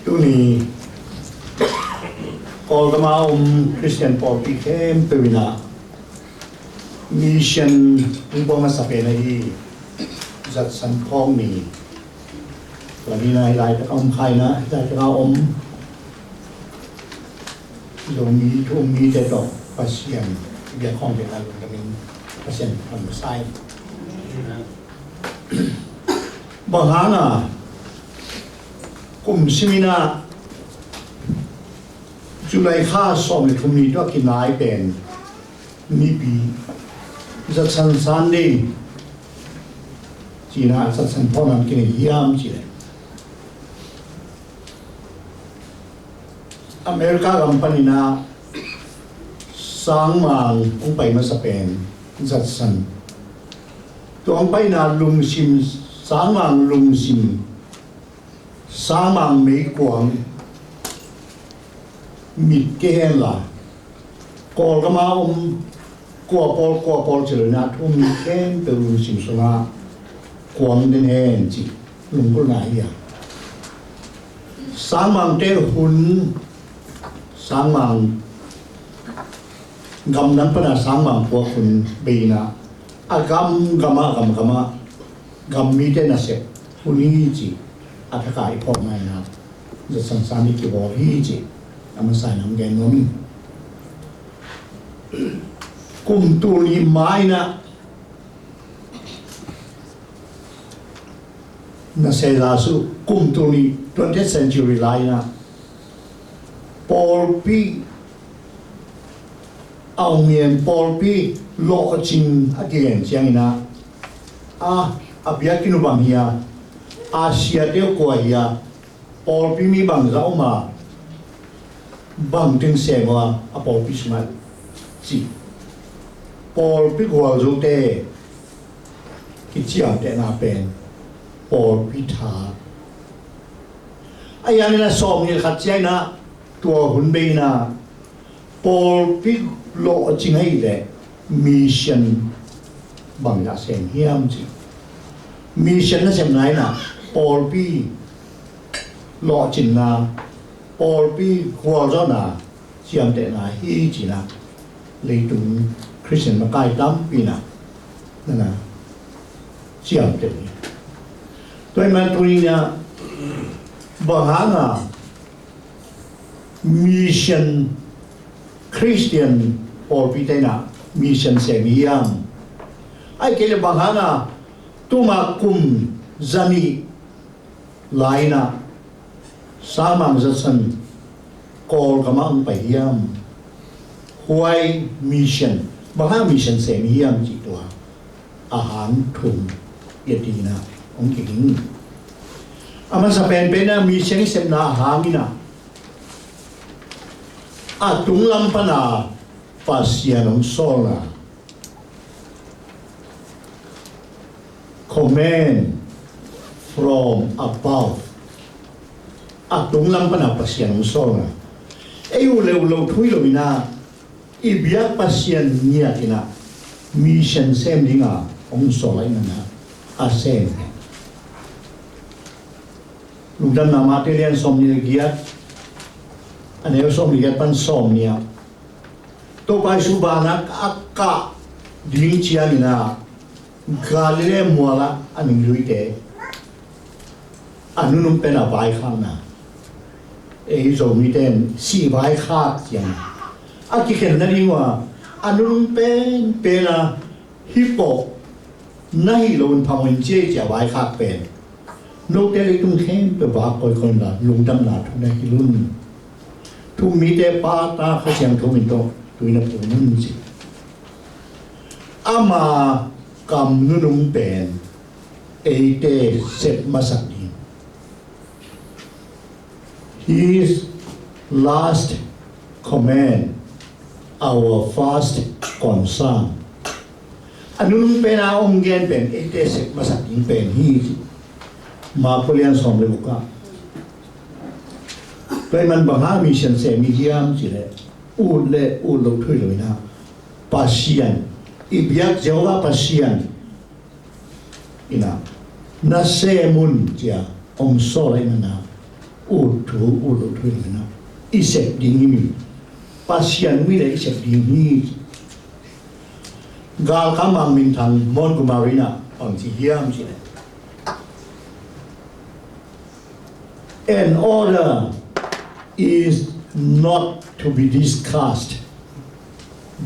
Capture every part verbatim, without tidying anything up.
Tuni Kawlgam a om Khristian pawlpi khempeuh in ah mission hong puak masa pen ahi zatsan phawk ni. Tua ni in ah hih laitak a om kha in ah, hih laitak a om Zomi thu um mite tawh Pasian biak khawm ding a lungdamin Pasian hong masa in. Bang hang a kum sim in ah July kha sawm le thum ni tawh a kinai pen Nipi zatsan Sunday ci in ah zatsan phawkna kinei hiam cih leh, America gam panin ah sangmang hong pai masa pen zatsan. Tua hong paina lungsim, sangmang lungsim, sangmang meikuang mit kei hen la, Kawlgam a om kua pawl kua pawl ci lo in ah thu um mi khempeuh lungsim sungah kuang den hen cih lunggulhna hi a. Sangmangte hun, sangmang gamdang pana sangmang puak hun bei in ah, a gamgam ah, gamgam ah gam mite nasep hun hi cih a thak a i phawkna in ah zatsan Sunday kibawl hi cih a masa in ah hong gen nuam ing. Kum tul nih ma in ah na se za su, kum tul nih, twentieth century lai in ah pawlpi a ong ngen, pawlpi lawhcing a kigen ciangin ah, a, a biakinn uh bang hi a, a siate uh kua hi a, pawlpi mi bangzah om a, bang teng sem uh a, a pawlpi sungah cih, pawlpi gualzote kiciamtehna pen pawlpi tha. A, a ni in ah sawmnih le khat ciang in ah tua hun bei in ah pawlpi lawhcing ahih leh mission bangzah sem hiam cih. Mission nasepna in ah pawlpi lawhcinna, pawlpi gualzawhna ciamtehna hi ci in ah leitung Khristian makai tampi in ah na na ciamteh hi. Tua ahih man tuni in ah bang hang a mission, Khristian pawlpite in ah mission sem hiam? Ahih kei leh bang hang a tuma kum zanih lai in ah sangmang zatsan Kawlgam ah hong pai hiam? Why mission? Bang hang mission sem hiam cih tua a hang thum i a ti in ah hong kiging. A masa penpen ah mission i sepna a hang in ah a tunglam pana Pasian hong sawlna, command from above. A tunglam pana Pasian hong sawlna. Ei uh le uh lo thu hi lo in ah, i biak Pasian ngiat in ah mission sem ding a hong sawl ahih man a sem. Lungdamna Matthai lian sawmnih le giat, a neu sawmnih le giat pan sawmnih ah, Topa Jesu vanah a kah ding ciangin ah Galilee mualah a mingluite a nunung pen a vaikhakna, ei Zomite in sih vaikhak ciang a kikhen nading uh a, a nunung penpen a, hih pawh na hih loin phamawh in ci ei ci a vaikhak pen, note leitung khempeuh vak kawikawi inla lungdamna thu na hilh un. Thu-um mite Pa, Ta, Kha Siangtho min tawh tui na pum un ci. Ama kam nunung pen eite sep masak ding. His last command, our first concern. A nunung pen a hong gen pen eite sep masak ding pen hi ci. Mark lian sawm le guk ah. Tua ahih man bang hang mission sem i hiam cih leh, ut le ut loh thu hi lo in ah, Pasian, i biak Jehovah Pasian in ah na sem un ci a hong sawl ahih man a, Ut thu, ut lo thu in a, i sep ding hi mi. Pasian mi le i sep ding hi. Galkam Mang Min Thang Montgomery na bang ci hiam ci le, an order is not to be discussed,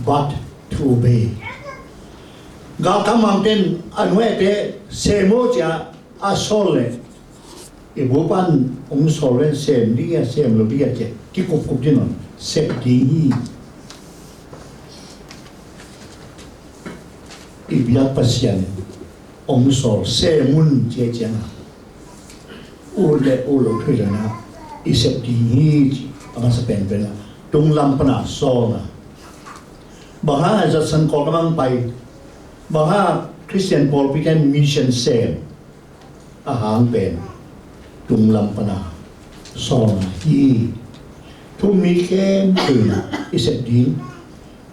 but to obey. Galkam Mang ten a nuaite sem o cia a sawl le, i bu pan hong sawl ven sem ding a sem lo ding a cia kikupkup ding on sep ding hi. I biak Pasian hong sawl sem un cia ciang a, ut le ut lo thu hi lo na, i sep ding hi ci a masa penpen a, tunglam pana sawlna. Bang hang a zatsan Kawlgam hong pai, bang hang a Khristian pawlpi ten mission sem a hang pen tunglam pana sawlna hi. Thu mi khempeuh in a i sep ding,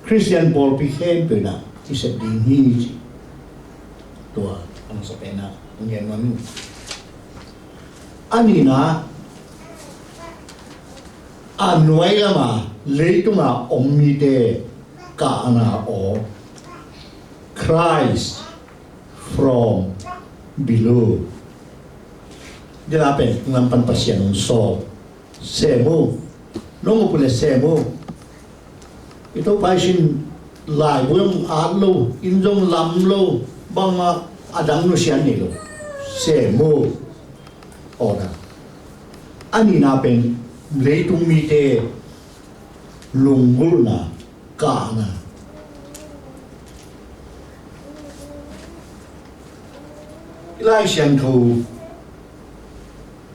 Khristian pawlpi khempeuh in a i sep ding hi ci. Tua a masa pen a hong gen nuam ing. A nihna, a nuai lama leitunga om mite kahna aw, Christ from below. Dena pen tunglam pan Pasian hong sawl. Sem o. Nong up uh le sem o. I Topa i sin laibu zong at lo, inn zong lam lo, bangmah a dang nusia nei lo. Sem o. Order. A nihna pen leitung mite lunggulhna kahna. I Lai Siangtho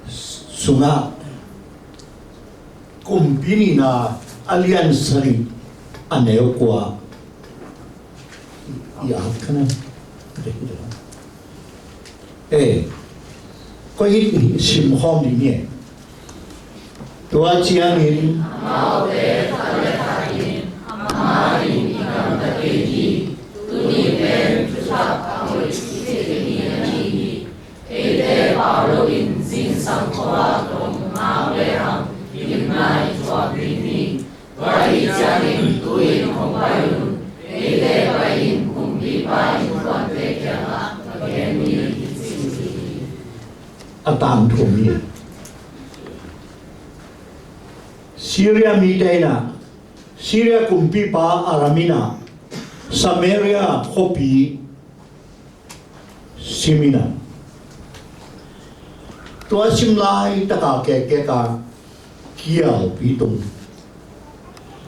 sungah Kumpi Nihna a lian sagih a neu kua i at kha na. Eh, koi hih simkhawm dih ni. Tua ciangin amaute khat le khat in amah in i gamta kei hi. Tuni pen thuthak a hoih i theih ni a ni hi. Eite pau loin zingsang khua tawh ngak le hang gimna i thuak ding hi. Tua ahih ciangin tu-in hong pai un. Eite pai-in kumpipa innkuante kiangah va gen ni, ci hi. A tangthu mi. Syria mite in ah, Syria kumpipa Aram in ah, Samaria khuapi sim in ah, tua sim laitaka kekkeka kialpi tung.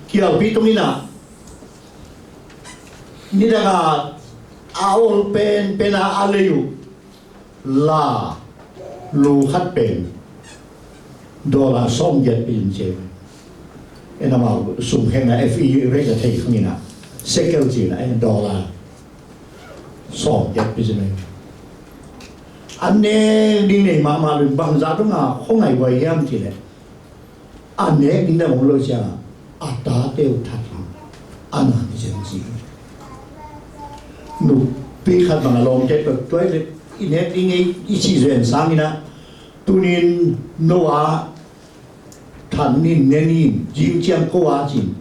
Kialpi tung in ah, nidanga a ol penpen a a lei uh la lu khat pen dollar sawmgiat pia in ci. En amau sum khengna F E rate a thei khang in ah, shekel ci in ah, en dollar sawmgiat pia ci. An nek ding nei mahmah lo in, bangzah dong a khuangai huai hiam ci leh, a nek ding na om lo ciangah a tate uh that in a na ni zen ci. Nupi khat bang a lawmte peuh tua i nek ding ei i cih zen sangin ah, tuni-in no a that ni, ne ni, zing ciang ko a ci-in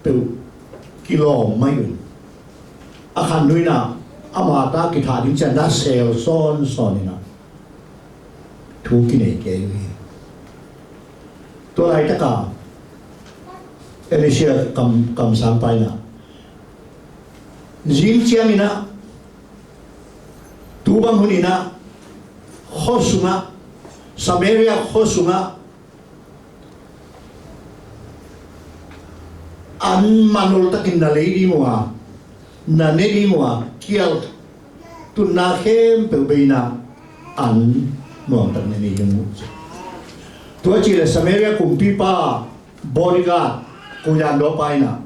peuh kilawm mai uh in, a khan nu in ah ama ta kithah ding ciang na sel sawnsawn in ah thu kinei kei uh hi. Tua laitaka Elisha kam, kamsangpa in ah, zing ciangin ah, tu bang hun in ah, khua sungah, Samaria khua sungah an manul takin na lei ding uh a, na ne ding uh a, kial tunna khempeuh bei in ah an nuamtak na nei ding uh. Tua ci leh Samaria kumpipa bodyguard, kuyan dawpa in ah,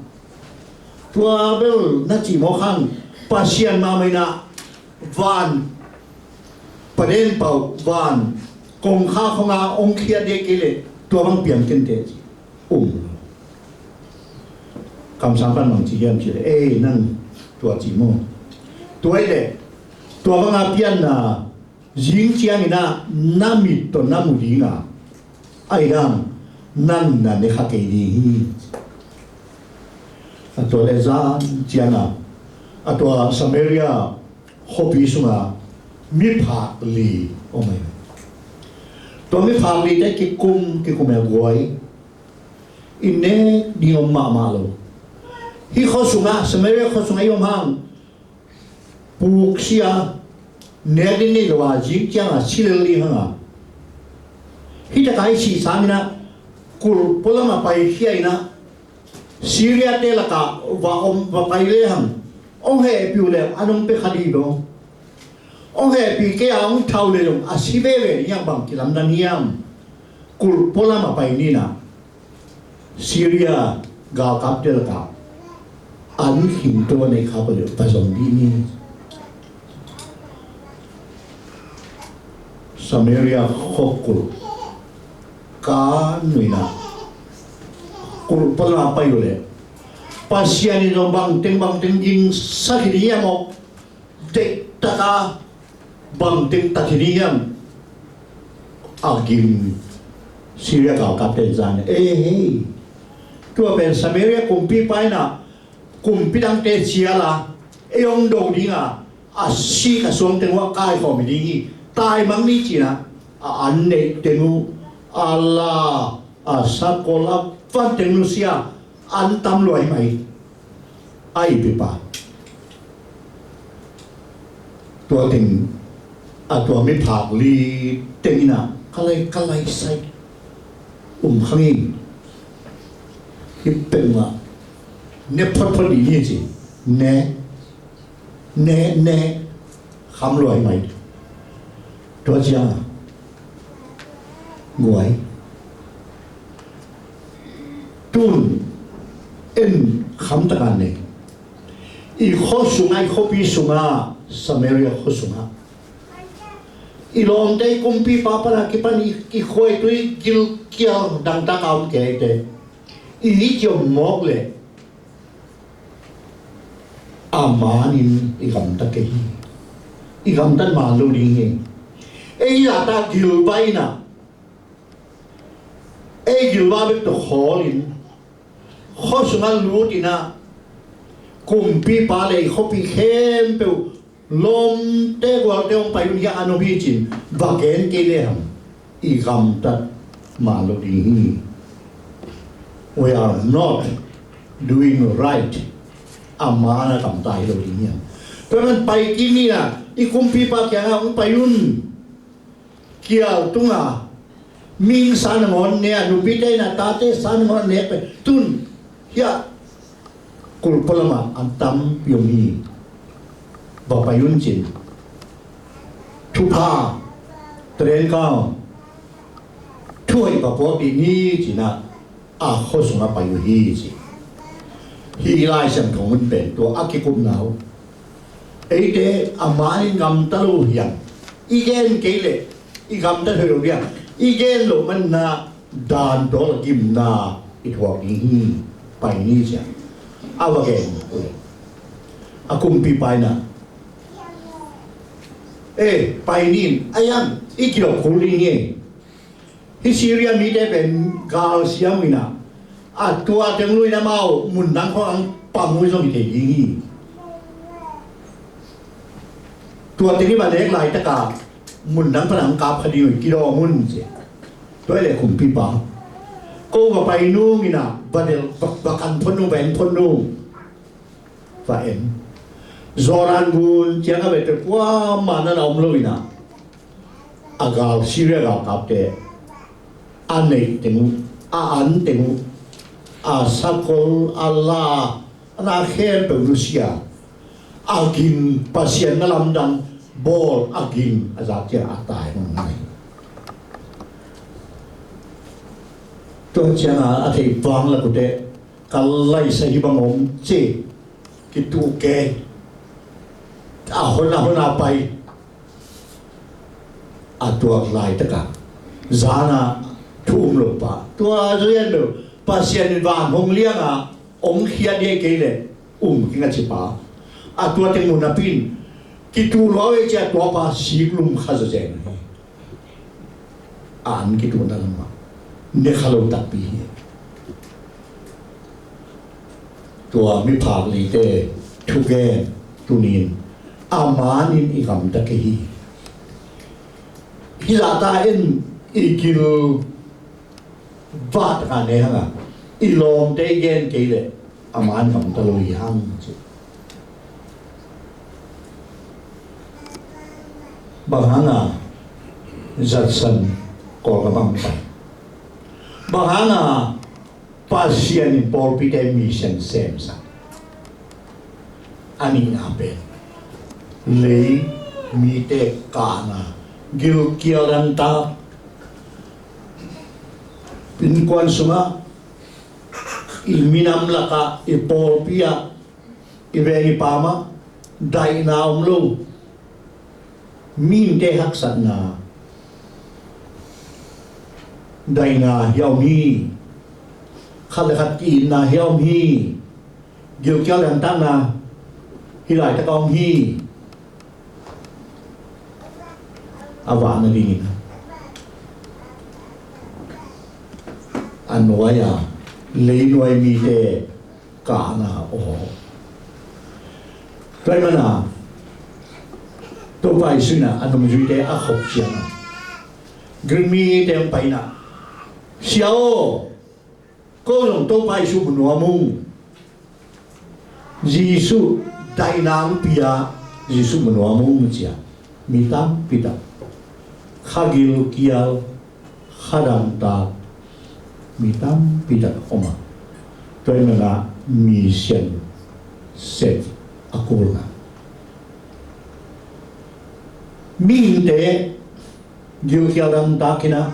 tua bel na cih mawk hang, Pasian mahmah in ah van paden pau, van kongkha khong a hong khiat dek kei leh tua bang piang kei inteh ci. Um. Kamsang pan bang ci hiam ci leh, ei, nang tua ci maw. Tua hi leh tua banga pianna zing ciangin ah na mit tawh na mu ding a, Ahi hang nang na ne kha kei ding hi. A tua leh zan ciangin a tua Samaria khuapi sungah miphak li om hi. Tua miphak lite kikum kikum a guai, i nek ding om mahmah lo. Hih khua sungah, Samaria khua sungah i om hang, puk sia, nek ding nei lo a, zing ciangin si lel ding hang a, hih takah i sih sangin ah, kulh pualam a paikhia in ah, Syria te lakah va om, va pai le hang, hong hehpih uh leh an hong pia kha ding hi lo. Hong hehpih kei a hong thau le zong a si veve ding a, bang kilamdang hiam? Kulh pualam a pai ni in ah, Syria galkapte lakah an khingto a neih kha peuh leh va zong dih ni. Samaria khua kulh kan uh in ah, kulh pualam a pai uh leh Pasian in zong bangteng bangteng gingsak hi ding hiam aw? Deihtak a bangteng tat hi ding hiam? A gim Syria galkapte in zan, eh hei, tua pen Samaria kumpipa in ah kumpi dangte cial a, ei hong do ding a, a sik a suang teng uh a kaikhawm hi ding hi. Taimang ni ci in ah, a an neih teng uh, a la, a sakol, a van teng nusia, an tam lua hi mai. A i pipa tua teng, a tua miphak li teng in ah, ka lai, ka lai sai um kha ngei. Hih peuhmah ne photphot dih ni ci. Ne, ne, ne, kham lua hi mai. Tua ciang a guai, tun en kham taka nei. I khua sungah, i khuapi sungah, Samaria khua sungah, i lawmte, i kumpipa pan a kipan i, i khuaitui gilkial dangtak a om kei te, i hi ciom mawk leh a manin i gamtat kei hi. I gamtat man lo ding hi. Ei zahta gilvah in ah, ei gilvah bek tawh khawl in, khua sungah lut in ah, kumpipa le i khuapi khempeuh, lawmte gualte hong pai un, hiah an om hi ci-in va gen kei le hang, i gamtat man lo ding hi. We are not doing right. A man a gamta hi lo ding hi hang. Tua man pai kik ni in ah, i kumpipa kiangah hong pai un. Kial tunga ming sa nangawn ne a, nupite in a tate sa nangawn a nek pen, tun hiah kulh pualam ah an tampi om hi. Va pai un ci-in thupha, training, thuhoih va puak dih ni ci-in ah, a khua sungah pai uh hi ci. Hih Lai Siangtho mun pen tua a kikupna uh. Eite a manin gamta lo hi hang, i gen kei leh i gamta thei lo hi hang, i gen loh manin ah dan dawl a gimna i thuak ding hi. Pai ni ci-a a va gen uh leh, a kumpipa in ah, eh, pai ni in, a hiang, i kilawh kul ding hi. Hih Syria mite pen galsiam uh in ah, a tua teng lui in amau mundang khawng ang pang uh zong hi thei ding hi. Tua teng i va nek laitak a mundang pan ang kap kha ding uh hi, kidawm un ci. Tua hi leh kumpipa, ko va pai nung in ah, va del, va, va kan phot nung, va en phot nung. Va en. Jordan gun ciang a vete kuamah na om lo in ah, a gal, Syria galkapte a neih teng uh, a an teng uh, a sakol, a la, a na khempeuh nusia, a ging, Pasian na lamdang bawl a ging a zak ciang a tai ngai. Tua ciang a, a theih vang lak uh teh, ka laisa hi bang om ci, kituh kei. A hon a hon a pai. A tuak laitak a, zan a thu um lo pa, tua zui an lo, Pasian in van hong liang a, hong khia dia kei leh um kei ing a ci pa. A tua teng mun a pi in, kituh lua ve ci a, tua pa sik lum kha zawzen hi. An kituhna lamah. Ne kha lo takpi hi. Tua miphak lite thugen tunin a manin i gamta kei hi. Hih zahta en i gil vah taka ne hanga i lawmte i gen kei leh a man gamta lo hi hang ci. Bang hanga zatsan Kawlgam ang pai? Bang hanga Pasian in pawlpite mission semsak? A nihna pen lei mite kahna, gilkial dangtak, innkuan sungah, i minam lakah, i pawlpi ah, i veng i pam ah daihna om lo. Mihingte haksatna, daihna hi a om hi. Khat le khat ki-itna hi a om hi. Gilkial dangtakna hih laitak a om hi. A vah nadingin a nuai-a leinuai mite kahna aw. Tua ahih mana Topa Jesu in a nungzuite a khop ciangin Greek mite hong pai in, "Sia aw, ko zong Topa Jesu mu nuam ung. Jesu daihna hong pia, Jesu mu nuam ung," ci a mi tampi tak, kha gilkial, kha dangtak mi tampi tak om a, tua ahih mana mission sep a kulna. Mihingte gilkial dangtak in a,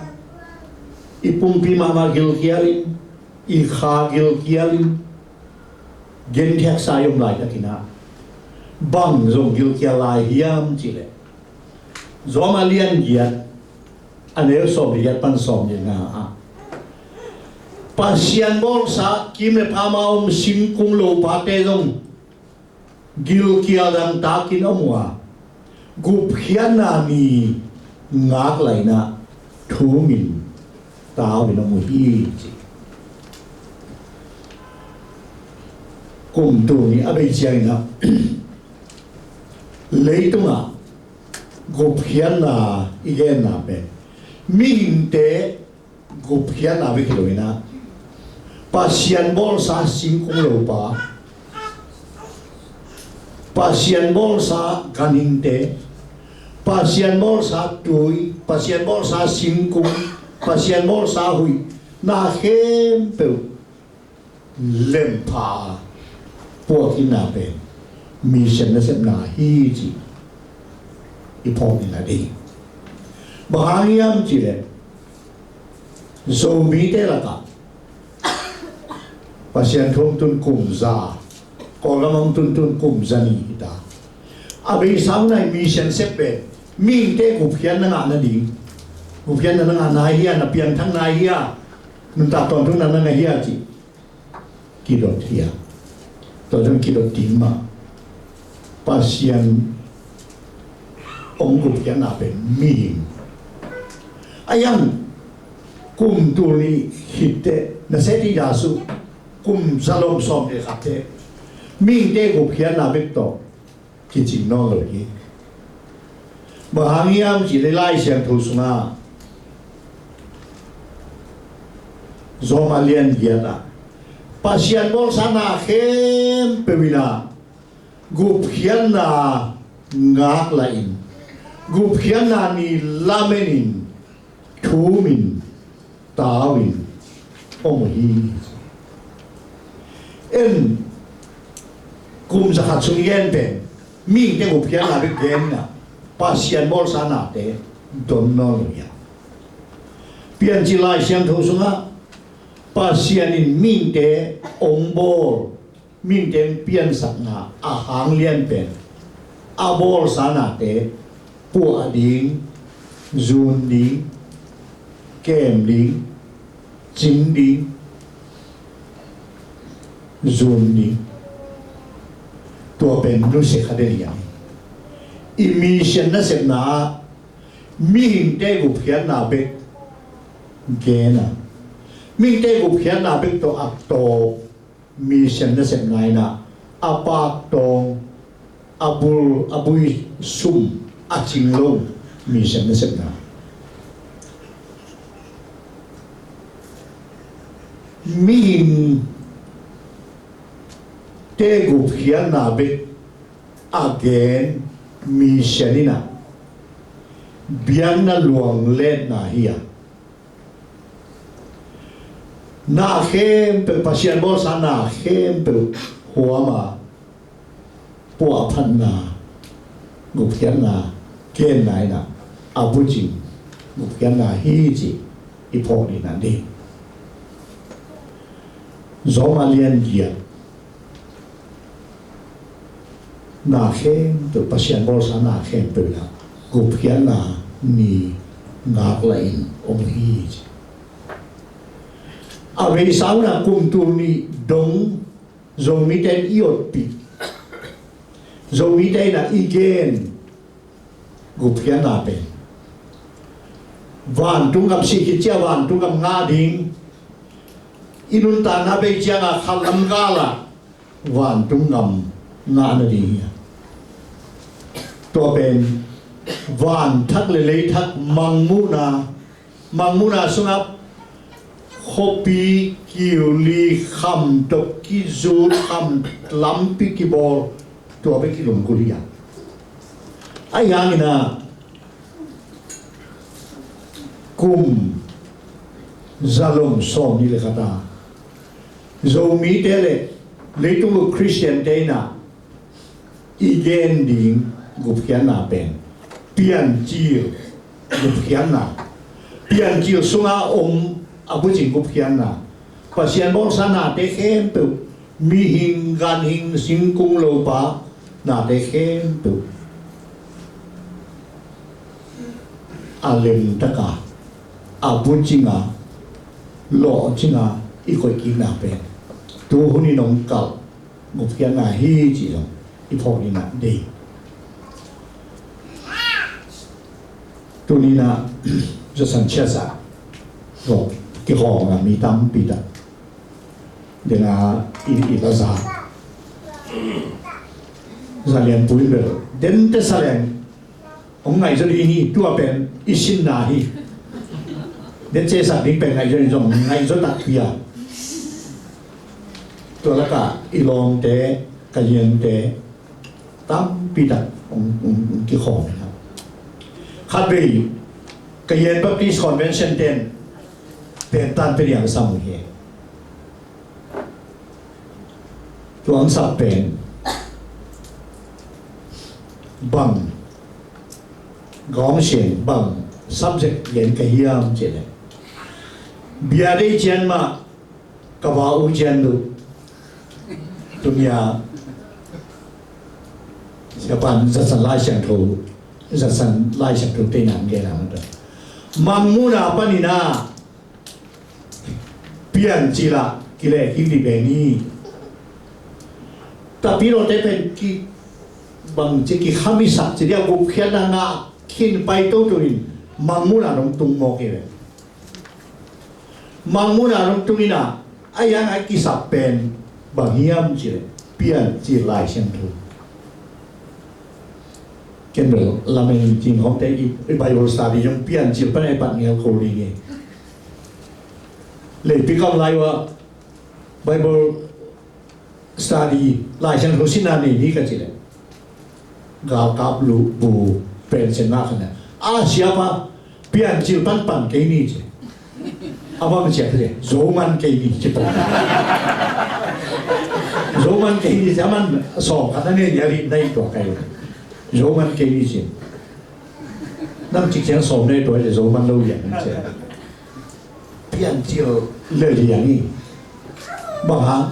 i pumpi mahmah gilkial in, i kha gilkial in, gentheihsa i om laitakin a, bang zong gilkial lai hiam cih leh, Rom a lian giat, a neu sawm le giat pan sawm le nga ah, Pasian bawlsa kim le pam a om singkung lopate zong gilkial dangtakin om uh a, gupkhiatna ni ngaklah in a, thumin tau in om uh hi, ci. Kum tul nih a bei ciangin a, leitungah gupkhiatna i genna pen mihingte gupkhiatna bek hi lo in a, Pasian bawlsa singkung lopa, Pasian bawlsa ganhingte, Pasian bawlsa tui, Pasian bawlsa singkung, Pasian bawlsa huih, na khempeuh lempha a puakhinna pen mission nasepna hi, ci i phawk in a ding. Bang hang hiam cih leh, Zomite lakah Pasian thu hong tun kum za, Kawlgam hong tun tun kum za ni hi ta. A beisa hun ah mission sep pen mihingte gupkhiatna ngah nading, gupkhiatna na ngah nai hia, na piangthak nai hia, nuntak tawntungna na ngah hia cih kidot hi a, tua zong kidot ding mah. Pasian hong gupkhiatna pen mihing. A hiang kum tul nih khit teh, na seh ti Jesu kum za lawm sawm le khat teh, mihingte gupkhiatna bek tawh kicing nawn lo hi. Bang hang hiam cih leh Lai Siangtho sungah Rom a lian giat ah, Pasian bawlsa na khempeuh in a gupkhiatna ngaklah in, gupkhiatna ni lamen in, thumin, tau in om uh hi. En, kum za khat sung i gen pen mihingte gupkhiatna bek gen in a, Pasian bawlsa nate don nawn lo hi a. Piancil Lai Siangtho sungah Pasian in mihingte hong bawl, mihingte hong piansakna a hang lian pen a bawlsa nate puah ding, zun ding, kem ding, cing ding, zun ding, tua pen nusia kha den hi a. I mission nasepna ah mihingte gupkhiatna bek gen a, Mihingte gupkhiatna bek tawh a tawp mission nasepna in ah, a paktawng, a bul, a bui sum a cing lo mission nasepna. Mihingte gupkhiatna bek a gen mission in ah, biakna luang letna hi a, na khempeuh, Pasian bawlsa na khempeuh huam a, puahphatna, gupkhiatna genna in ah, a bucing gupkhiatna hi cih i phawk ding a ding. Rom a lian giat, na khempeuh, Pasian bawlsa na khempeuh in ah gupkhiatna ni ngaklah in om hi ci. A veisa un ah kum tul nih dong Zomite in i otpih, Zomite in ah i gen gupkhiatna pen, vantung gam, sih khit ciang vantung gam ngah ding, i nuntakna bei ciangin khat lam gal ah vantung gam ngah nading hi a. Tua pen van thak le lei thak mangmuhna, mangmuhna sungah khuapi kiuli, kham tawh kizut, kham lampi kibawl, tua bek kilungkul hi a. Ahi hangin ah, kum zalom sawmnih le khat a, Zomite le leitung uh Khristiante in ah i gen ding gupkhiatna pen Piancil gupkhiatna, Piancil sunga om a bucing gupkhiatna, Pasian bawlsa nate khempeuh, mihing, ganhing, singkung, lopa nate khempeuh a lemtaka, a bucinga, lawhcinga i koihkikna pen tu hunin hong kalh gupkhiatna hi cih zong i phawk ding a dei. Tuni in ah Judson Church ah zong kikhawm a, mi tampi tak ding a, i, i la za, za lianpui bel dente sa leng hong ngaihzaw ding hi. Tua pen i sinna hi. Den cesak ding pen ngaihzaw ding zong ngaihzaw takpi a. Tua lakah i lawmte, ka yente tampi tak hong, hong, hong kikhawm hi a. Khatvei ka yen Baptist Convention ten pen tan pe liang sam hi. Tua hong sak pen bang gawng sian, bang subject lian ka hiam cih leh, bia dei cian mah ka va u cian duh. Tuni a siapan zatsan Lai Siangtho, zatsan Lai Siangtho te nang gen a mangmuhna panin ah Piancil ah kilehkik dih pen hi. Tapidawte pen ki bangci kikhamisak ci dia, gupkhiatna ngah khin pai toto in mangmuhna dong tung mawk hi ve. Mangmuhna dong tung in ah, a yang a kisap pen bang hiam ci leh Piancil Lai Siangtho. Ken bel lamen cing hawmte i, i Bible study zong Piancil pan a i pat ngel ko ding hi. Leipi kam lai uh ah Bible study, Lai Siangtho sinna nei ni ka ci leh, galkap lu bu pen sen ngak khan a, a siapa Piancil pan pan kei ni ci. A bang ciah ka ci, Zo man kei ni ci pan. Zo man kei ni ci, a man sawm khat a nei ni a rit nai tua kai. Zo man kei ni ci. Nam cik ciang sawm nei tua ci, Zo man lo lian ci. Piancil le lian hi. Bang hang?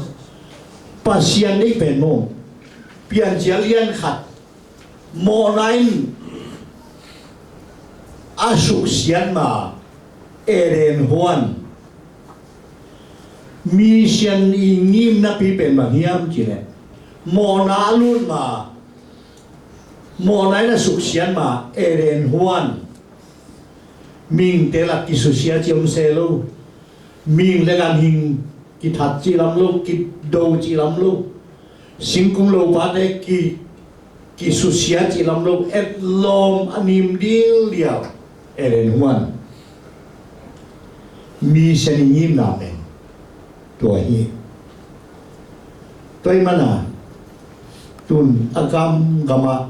Pasian deih pen maw. Piancil lian khat. Mawhna in a suksiat ma Eden huan. Mission i ngimna pi pen bang hiam ci leh, mawhna a lut ma, mawhna in a suksiat ma Eden huan. Mihingte lak kisusia ci om se lo. Mihing le ganhing kithat cih lam lo, kido cih lam lo, singkung lopate ki, kisusia cih lam lo, etlawm a nim dildial Ellen White mission i ngimna pen tua hi. Tua ahih manin tun a gamgam ah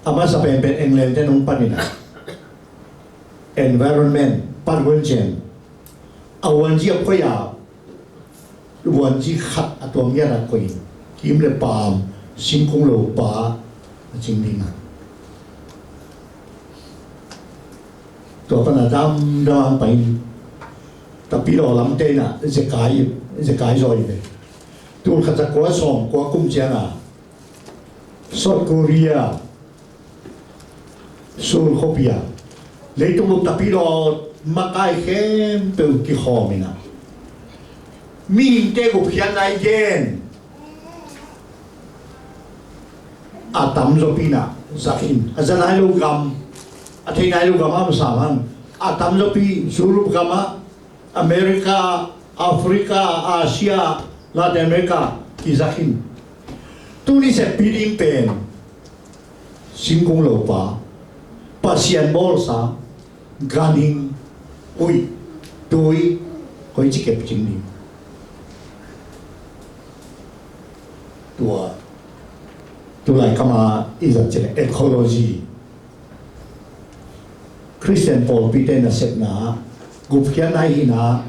a masa penpen England te nong panin ah environment, pat huan ciang a huanzi a phoih a, huanzi khat a tuam ngiat a koih in, kiim le paam, singkung lopa a cing ding a. Tua pan a damdam a pai in, Tapidaw lamte in ah zekai, zekai zaw hi ve. Tul khat za kua sawm kua kum ciang a South Korea, Seoul khuapi ah leitung bup Tapidaw makai khempeuh kikhawm in ah, mihingte gupkhiatna i gen a tamzaw pi in ah zak in, a za nai lo gam, a thei nai lo gam a om sam hang, a tamzaw pi Europe gam ah, America, Africa, Asia, Latin America kizak in. Tuni seppi ding pen singkung lopa, Pasian bawlsa, ganhing, huih, tui, koici kep cing ding. Tua tulai kam a i zat cih leh ecology, Khristian pawlpite nasepna, gupkhiatna i hihna,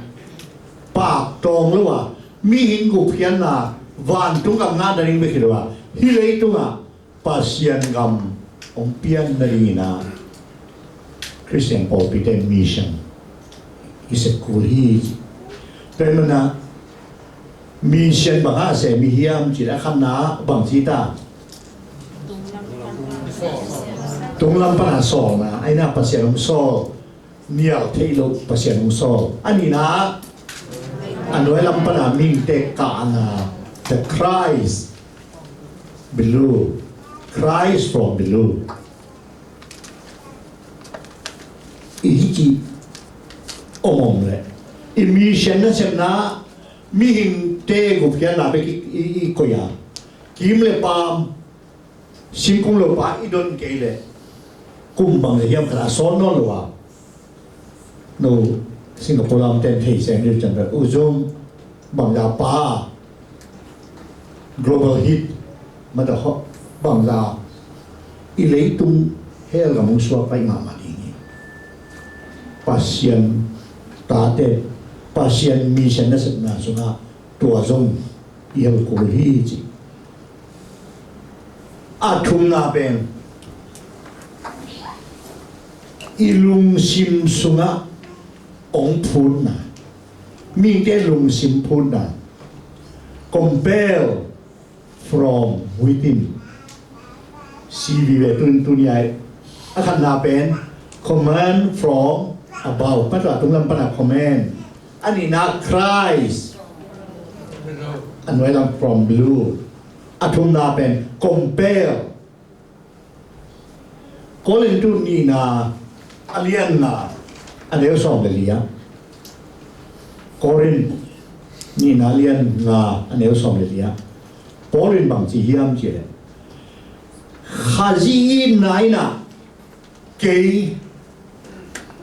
paktawng lo a, mihing gupkhiatna, vantung gam ngah nading bek hi lo a, hih leitung ah Pasian gam hong pian nading in ah Khristian pawlpite mission i sep kul hi. Tua ahih manin ah mission bang a sem i hiam cih leh, a khatna bang ci ta? Tunglam pan a sawlna, a nihna Pasian hong sawl, nial theih loh Pasian hong sawl. A nihna, a nuai lam pan a mihingte kahna, the Christ below, Christ from below. I hih cih om om leh i mission nasepna, mihingte gupkhiatna bek i, i, i koih a, kiim le paam, singkung lopa i don kei leh kum bang leh hiam khat a sawt nawn lo a. No Singapore lamte in thei sem ding uh ciang bek, U Zum bangzah pa, global hit, mata hawh bangzah, i leitung hell gam hong suak pai mahmah ding hi. Pasian tate, Pasian mission nasepna sungah tua zong i hel kul hi ci. A thumna pen i lungsim sungah hong phutna, mite lungsim phutna, compel from within. C V ve tun tuni ai, a khatna pen command from above, mata tunglam pan a command, a nihna Christ, a nuai lam from below. A thumna pen compel. Korintu nihna a lian nga a neu sawm le li ah, Korin nihna a lian nga a neu sawm le li ah Paul in bang ci hiam cih leh, Khazih itna in ah kei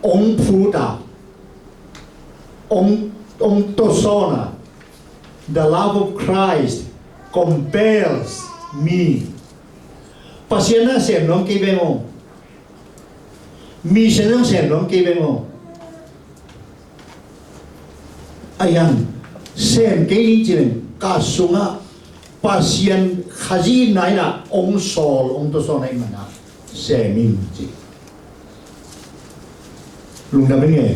hong phut a, hong, hong tawsawn a, the love of Christ compels me. Pasian na sem nuam kei ve maw? Mission na sem nuam kei ve maw? A hiang sem kei ning ci leng, ka sungah Pasian Khazih itna in ah hong sawl, hong tawsawn ahih manin sem ing ci. Lungdam ing e.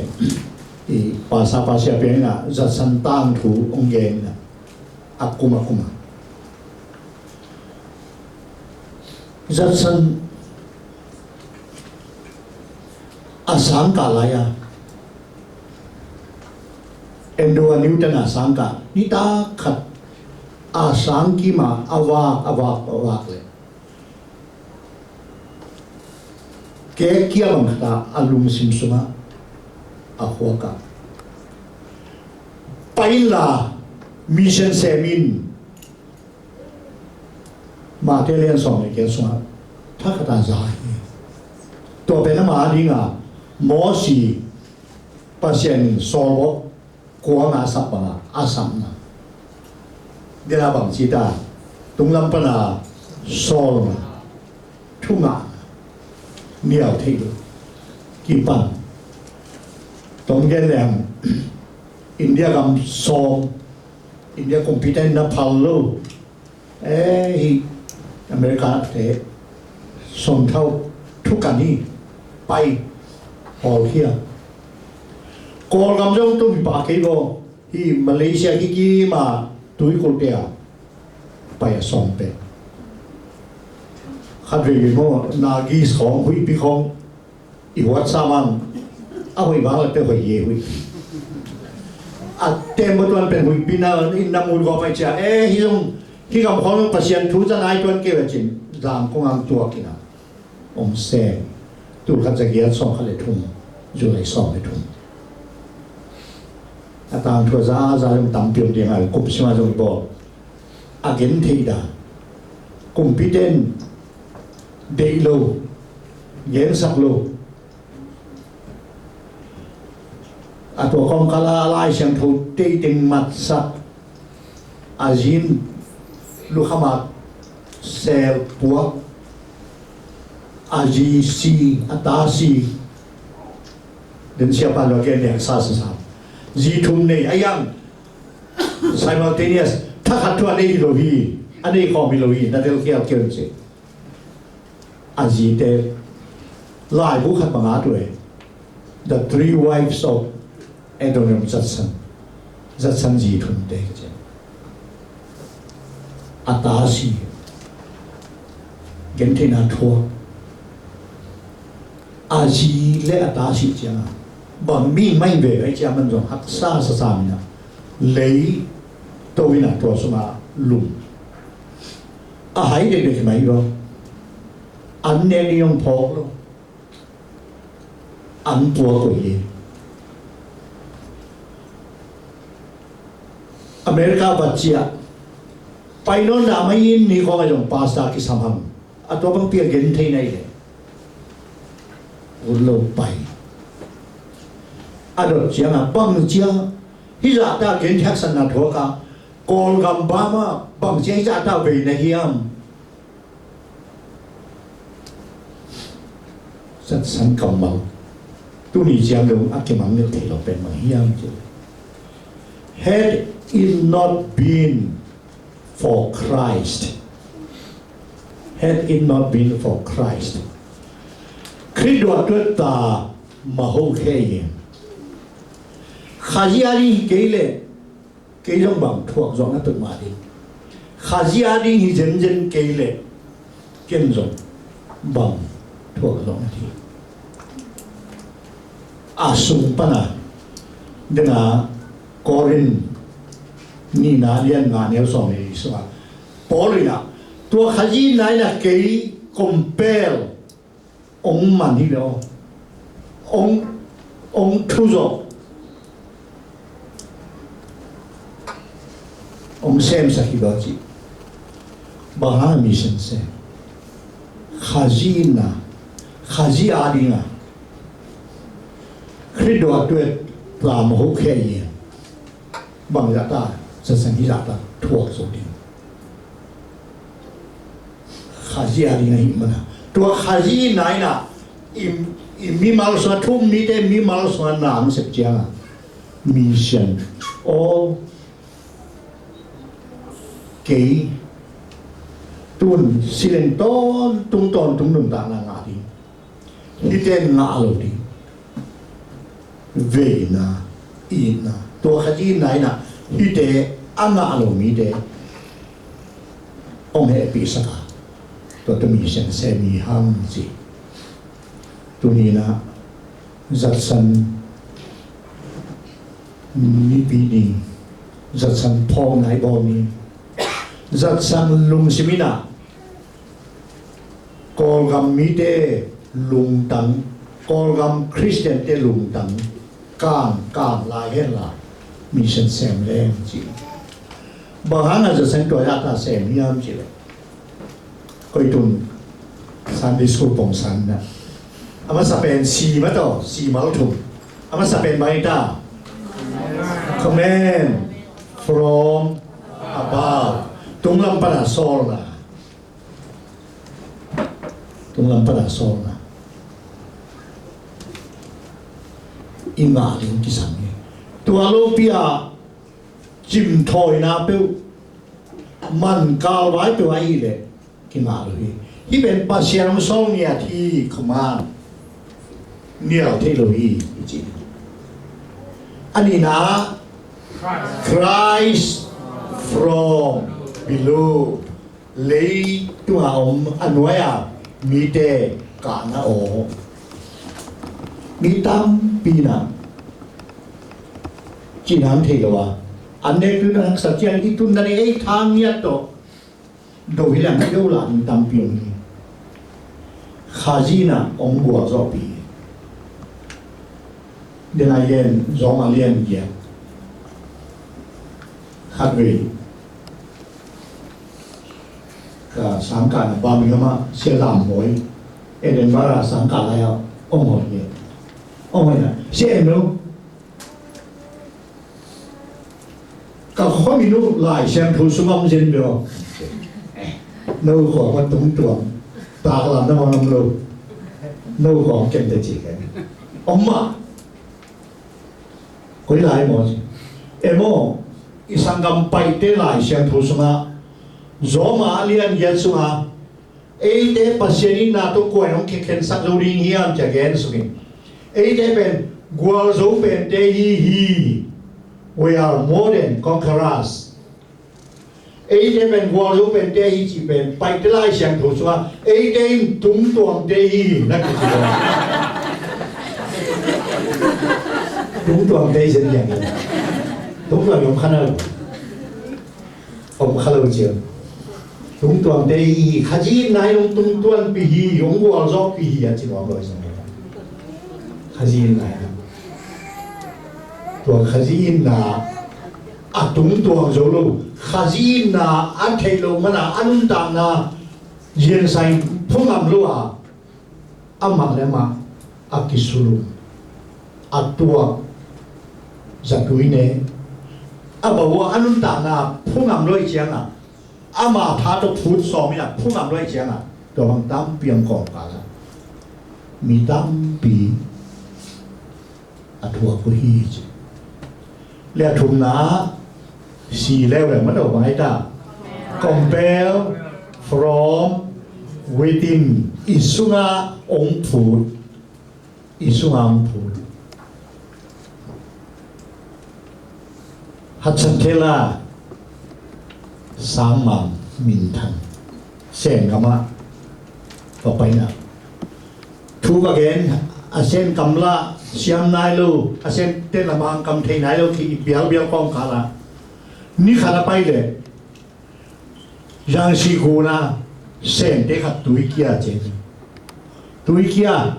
I pasa pasia piang in ah Judson tangthu hong gen in ah, a kum a kum a Judson a sangkah lai a, Andrew Newton a sangkah, nitak khat a sang kim a, a vak, a vak, a vak leh, kek kia bang khat a lungsim sungah a khuak a, Pai inla, mission sem in. Mate lian sawm le giat sungah thakhata za hi. Tua pen ama dinga Mosi Pasian in Saul vok kuanga a sap banga a sapna. Dena bang cita tunglam pana Saul na thungah niau thei lo kipan. Tong gen leng India gam sawm, India kumpitan na phal lo. Eh, hi America te sawm thau thukan hi pai hawlkhia. Kawlgam zong tum hi pa kei bo. Hi Malaysia kikima tuikulhte a pai a sawm pen. Khat vei vei maw, Nagis khawng, huihpi khawng i huat sa mang a hoih vang le pe hoih ye huih. A tem bo tuan pen huihpi na in na mun gawp ai cia. Eh, hi zong hi gam khawng Pasian thu za nai tuan kei ve cin zang kong ang tuak ina. Om sem. Tul khat za giat sawm khat le thum, July sawm le thum. A tangthu a za a za zong tampi om ding a, kum sima zong i bawl. A gen thei dan. Kumpiten deih lo, gensak lo. A tua kawmkal a Lai Siangtho teiteng matsak. A zin lukhama sel puak. A zi si, a ta si. Den siapa lo gen liang sa sa sa. Zi thum nei a yang simultaneous. Thakhat thu a nei hi lo hi. A nei khawm hi lo hi. Na del khial keu ci. A zite laibu khat banga tu e. The Three Wives of Adoniram Judson. Judson zi thumte ka ci. A ta si. Gentheihna thuak. A zi le a ta si cianga bang mi mai ve ai cia man zong haksa sa sa mina. Lei to ina tua sunga lum. A hai dekdek mai lo. An nek ni ong phawk lo. An puak uh hi. America vat ciah pai nawn dah mai in ni khawng a zong pastor kisam ham. A tua bangpi a gen thei nai le ut lo pai. A dot cianga bang ciang hizahta gen thiaksatna thuaka Kawlgam bama bang ciang hizahta veina hiam. Zatsan kammal tuni ciang dong a kimangngilh thei lo pen bang hiam ci. Had it not been for Christ, had it not been for Christ, Khrih dua tuat ta maho khe yen. Khazih a ding hi kei leh kei zong bang thuak zawh na peuhmah ding. Khazih a ding hi zenzen kei leh ken zong bang thuak zawh na ding. A sung pana dena Korin nihna lian nga neu sawm le li sungah Paul inah tua Khazih na inah kei compel ong man hi lo. Ong, ong thu zawh. Ong semsak hi lo ci. Bang hang mission sem. Khazih na, Khazih a dinga Khrih dua tuat ta maho khe yen. Bang zahta, zatsan hizahta thuak zo ding. Khazih a ding ahih mana tua Khazih na inah i, i mimal sungah thu-um mite mimal sungah na hong sep cianga mission aw kei tun sileng tawntung tawntung nuntakna ngah ding. Hite ngah lo ding. Veina, itna, tua Khazih na inah hite a ngah lo mite hong hehpihsak a, tua tumi siangse mi hang ci. Tuni inah zatsan nipi ding, zatsan phawkna i bawl ni, zatsan lungsim inah Kawlgam mite lungtang, Kawlgam Khristiante lungtang kang kang lai henla Mission sem leng ci. Bang hang a zasen tua zah ta sem hiam ci leh, koi tun Sunday school pongsan na, a masa pen si mah tawh si mal thum. A masa pen bang hi ta? Command from above. Tunglam pana sawlna. Tunglam pana sawlna i ngah ding kisam hi. Tua lopi-a cimthawina peuh, man kalvai peuh ahih leh kingah lo hi. Hih pen Pasian hong sawl ngiat hi. Command nial thei lo hi, i ci. A nihna, Christ from below. Leitunga om a nuai-a mite kahna aw. Mi tampi na cih nang thei lo a, an nek tu nang sa ciang i tun na ni ei thang ngiat tawh do hi leng do lah ding tampi om hi. Khazih in ah hong gualzawhpih hi. Dena yen zong a lian giat khat vei ka sangkahna Birmingham ah Sia Lam Mawi, Edinburgh ah sangkah lai-ah hong hawh hi. Hong hawh hi na, Sia En No, ka khuamin uh Lai Siangtho sungah om zen bia aw. No khua ma tungtuang taklam na hong om lo. No khua hong kem te ci khen om mah. Koi lai maw ci. E maw, i sanggam Paite Lai Siangtho sungah Roma a lian giat sungah eite Pasian itna tawh kua in hong kikhensak zo ding hiam ci a gen sungin, eite pen gualzo pente hi hi. We are more than conquerors. Eite pen gualzo pente hi cih pen Paite Lai Siangtho sungah eite in tungtuangte hi na kici lo. Tungtuangte hi zen hiam? Tungtuang om kha na lo. Om kha lo ciang tungtuangte hi hi. Khazih itna in hong tungtuangpih hi, hong gualzawhpih hi a ci nuam lo hi zong. Khazih itna in, tua Khazih itna a tungtuang zo lo, Khazih itna a theih loh mana a nuntakna ziansa in phu ngam lo a, amah le amah a kisulum, a tuak, zatui ne, a bawh a nuntakna phu ngam lo ih ciangah, ama tha tawh phut sawm in a phu ngam lo ih ciangah, tua bang tampi ang kawmkal ah mi tampi a thuak uh hi ci. Le a thumna, si leuleu mah no bang ai ta. Compel from within. I sungah ong phut. I sungah ong phut. Hudson Taylor, Sangmang Minthang, Sen kamah va paina. Thu va gen, a Sen kam lah siam nai lo, a Sente lamah kam thei nai lo, ki bialbial kawmkal ah ni khat a pai leh Zangsi khun ah Sente khat tuikia cian. Tuikia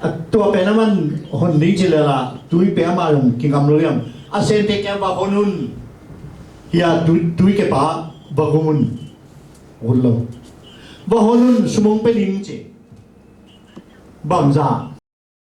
a tua pen a man hon ding ci lel ah, tuipe amah zong kingam lo hiam? A Sente kiang va hon un. Hia tui, tuikepa va gum un. Hun lo. Va hon un, sum ong pe ding ci. Bangzah